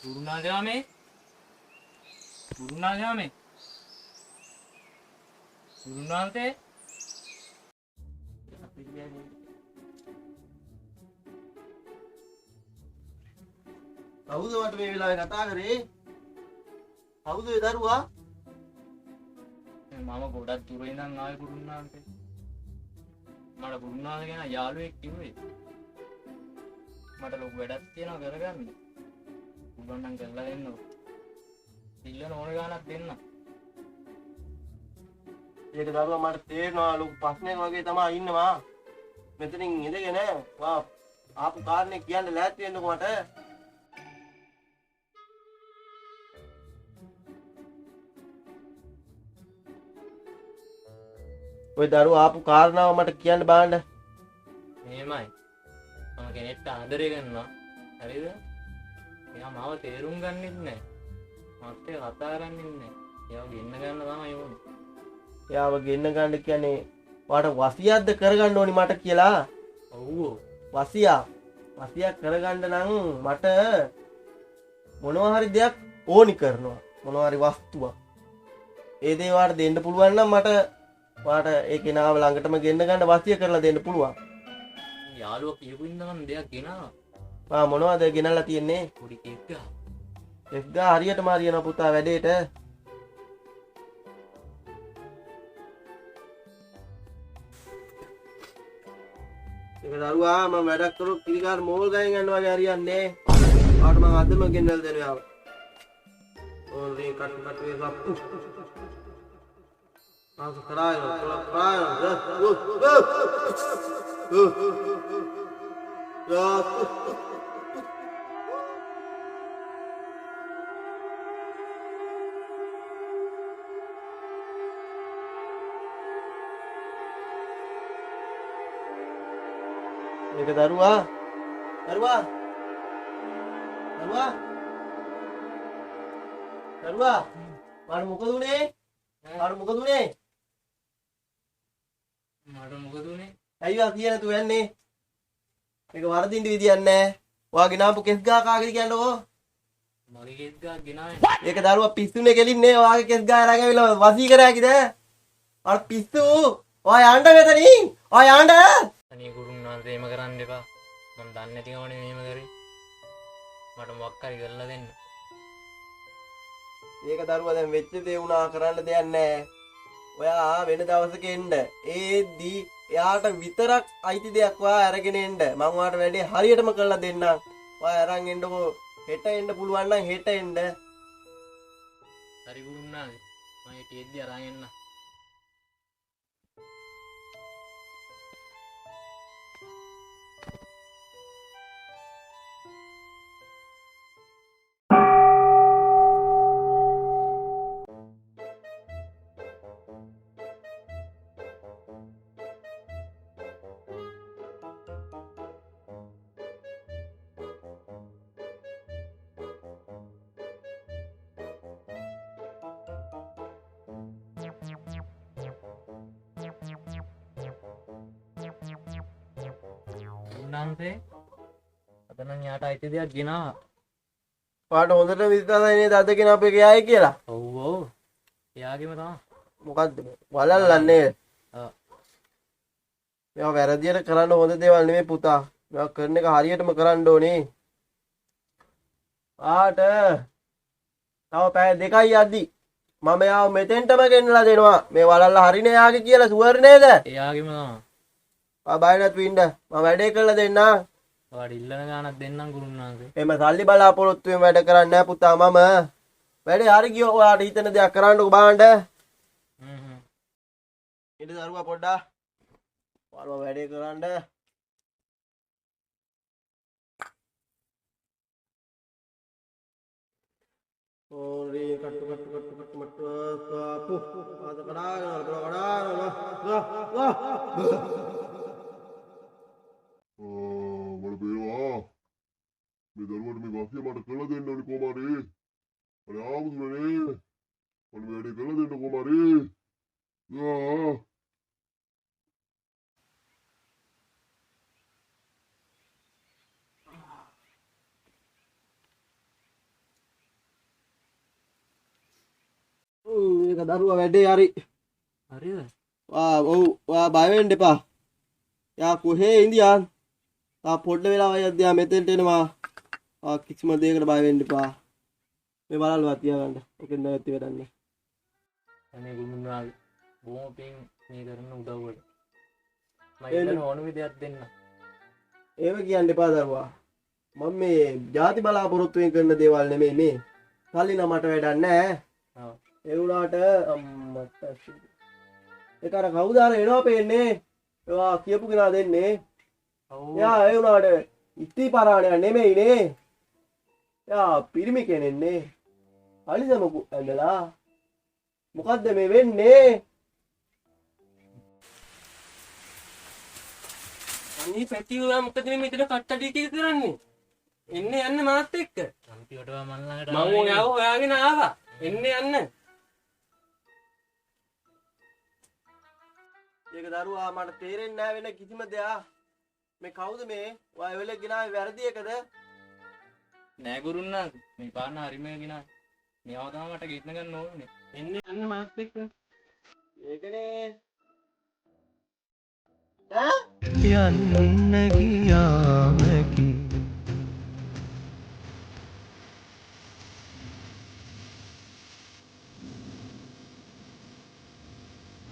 ගුරුනාථයාමේ ගුරුනාථයාමේ ගුරුනාථේ කවුද මට මේ වෙලාවේ කතා කරේ? කවුද ඒ දරුවා? මම ගොඩක් දුර ඉඳන් ආවේ ගුරුනාථේ. මට ගුරුනාථ ගැන යාළුවෙක් කිව්වේ. මට ලොකු වැඩක් තියෙනවා කරගන්න. පුළුවන් නම් කරලා දෙන්න. ඉල්ලන ඕන ගාණක් දෙන්න. ඒක දරුවා මට තේරෙනවා ලොකු ප්‍රශ්නයක් වගේ තමයි ඉන්නවා. මෙතනින් ඉඳගෙන වා ආපු කාරණේ කියන්න ලෑස්ති වෙන්නකෝ මට. ඔය දරුවා ආපු කාරණාව මට කියන්න බලන්න. මෙහෙමයි. මම කෙනෙක්ට ආදරය කරනවා. හරිද? එයා මාව තේරුම් ගන්නෙත් නෑ. මාත් එක්ක කතා කරන්නෙත් නෑ. එයාව ගෙන්න ගන්න තමයි ඕනේ. එයාව ගෙන්න ගන්න කියන්නේ ඔයාට වසියක්ද කරගන්න ඕනි මට කියලා? ඔව්. වසියක්. වසියක් කරගන්න නම් මට මොනවා හරි දෙයක් ඕනි කරනවා. මොනවා හරි වස්තුවක්. ඒ දේ ඔයාට දෙන්න පුළුවන් නම් මට ඔයාට ඒ කෙනාව ළඟටම ගෙන්න ගන්න වසිය කරලා දෙන්න පුළුවන්. යාළුවා කියපු ඉඳන් මම දෙයක් ගෙනාවා. ආ මොනවද ගෙනල්ලා තියෙන්නේ? පොඩි කේක් ගහ. කේක් ගහ හරියටම හරියනවා පුතා වැඩේට. ඒක දරුවා මම වැඩක් කරොත් කිරිකාර මෝල් ගහෙන් යනවා වගේ හරියන්නේ. ඔයාට මම අදම ගෙන්නලා දෙනවා යාව. ඕනේ කට් කට් වේ සප්පු. ආස කරායන කරායන ඒක දරුවා දරුවා දරුවා දරුවා මට මොකද උනේ? මට මොකද උනේ? මට මොකද උනේ? ඇයි ඔයා කිය නැතුව යන්නේ? මේක වරදින්න විදියක් නෑ. ඔයා ගෙනාපු කෙස් ගහ කාගේද කියන්නකෝ? මගේ කෙස් ගහ ගෙනාවේ. ඒක දරුවා පිස්සුනේ කෙලින්නේ. ඔයාගේ කෙස් ගහ අරන් ඇවිල්ලා වසී කර හැකිද? අර පිස්සු. ඔයා යන්න මෙතනින්. ඔයා යන්න. අනේ ගුරුනාථ එහෙම කරන්න එපා. මං දන්නේ නැති කමනේ මෙහෙම කරේ. මට මොකක් හරි කරලා දෙන්න. ඒක දරුවා දැන් වෙච්ච දේ වුණා කරන්න දෙයක් නෑ. ඔයා වෙන දවසක එන්න. ඒද්දි එයාට විතරක් අයිති දෙයක් ඔයා අරගෙන එන්න. මං ඔයාට වැඩේ හරියටම කරලා දෙන්නම්. ඔයා අරන් එන්නකෝ. හෙට එන්න පුළුවන් නම් හෙට එන්න. හරි ගුරුනාථ. මම හෙට එද්දි අරන් එන්න. ගුරුනාථේ අද නම් යාට අයිති දෙයක් ගෙනාවා. ඔයාට හොඳට විශ්වාසයි නේද අද ගෙන අපේ ගියායි කියලා? ඔව් ඔව්. එයාගෙම තමයි. මොකද්ද මේ? වලල්ලන්නේ නේද? ඔව්. මේවා වැරදියට කරන්න හොඳ දේවල් නෙමෙයි පුතා. මේවා කරන එක හරියටම කරන්න ඕනේ. ආට තව පැය දෙකයි යද්දි මම යාව මෙතෙන්ටම ගෙන්නලා දෙනවා. මේ වලල්ල හරිනේ යාගේ කියලා ෂුවර් නේද? එයාගෙම තමයි. ආ බය නැතුව ඉන්න. මම වැඩේ කරලා දෙන්නම්. ඔයාට ඉල්ලන ගාණක් දෙන්නම් ගුරුනාථේ. එහෙම සල්ලි බලාපොරොත්තු වෙන වැඩ කරන්නේ නෑ පුතා මම. වැඩේ හරි ගියෝ ඔයාට හිතෙන දෙයක් කරන්නකෝ බලන්න. හ්ම් හ්ම්. ඉන්න දරුවා පොඩ්ඩක්. ඔයාලා වැඩේ කරන්න. ඕරේ කට්ටු කට්ටු කට්ටු කට්ටු මට්ටු සාපු ආද කඩාගෙන වල කඩාගෙන වා වා මට පේනවා මේ දරුවට මේ වසිය මට කරලා දෙන්න ඕනි කොහොම හරි. අනේ ආමුදුනේ මට මේ වැඩේ කරලා දෙන්න කොහොම හරි. ආ ඒක දරුවා වැඩේ හරි. හරිද? වා ඔව්, ඔයා බය වෙන්න එපා. යා කොහේ ඉඳියන්? තා පොඩ්ඩ වෙලාවක් යද්දී යා මෙතෙන්ට එනවා. ආ කිසිම දෙයකට බය වෙන්න එපා. මේ බලල්වා තියාගන්න. ඔකෙන් දැන් ඇති වැඩක් නෑ. අනේ ගුරුනාගේ බොහොම පිං මේ කරන උදව්වට. මම එහෙනම්- ඉල්ලන ඕනම දෙයක් දෙන්න. ඒව කියන්න එපා දරුවා. මම මේ ජාති බලාපොරොත්තුවෙන් කරන දේවල් නෙමෙයි මේ. සල්ලි නම් මට වැඩක් නෑ. ඔව්. ඒ වුණාට අම්මට ඒක අර කවුද අර එනවා පේන්නේ? ඒවා කියපු කෙනා දෙන්නේ. ඔව්. එයා ඒ වුණාට ඉති පරාණයක් නෙමෙයි නේ. එයා පිරිමි කෙනෙන්නේ. අලිසමකු ඇඳලා මොකද්ද මේ වෙන්නේ? අනේ පැති ඔයා මොකද මේ මෙතන කට්ටඩි ටික කරන්නේ? එන්න යන්න මාත් එක්ක. අන්තිමට ඔයා මන් ළඟට මං ආවේ. ඔයාව හොයාගෙන ආවා. එන්න යන්න. ඒක දරුවා මට තේරෙන්නේ නෑ වෙන කිසිම දෙයක්. මේ කවුද මේ? ඔයා ඒ වෙලේ ගෙනාවේ වැරදි එකද? නෑ ගුරුන්නා, මේ පාන්න හරිම ගෙනා. මේව තමයි මට ගෙන්න ගන්න ඕනේ. එන්න යන්න මාත් එක්ක. ඒකනේ. යන්න ගියාම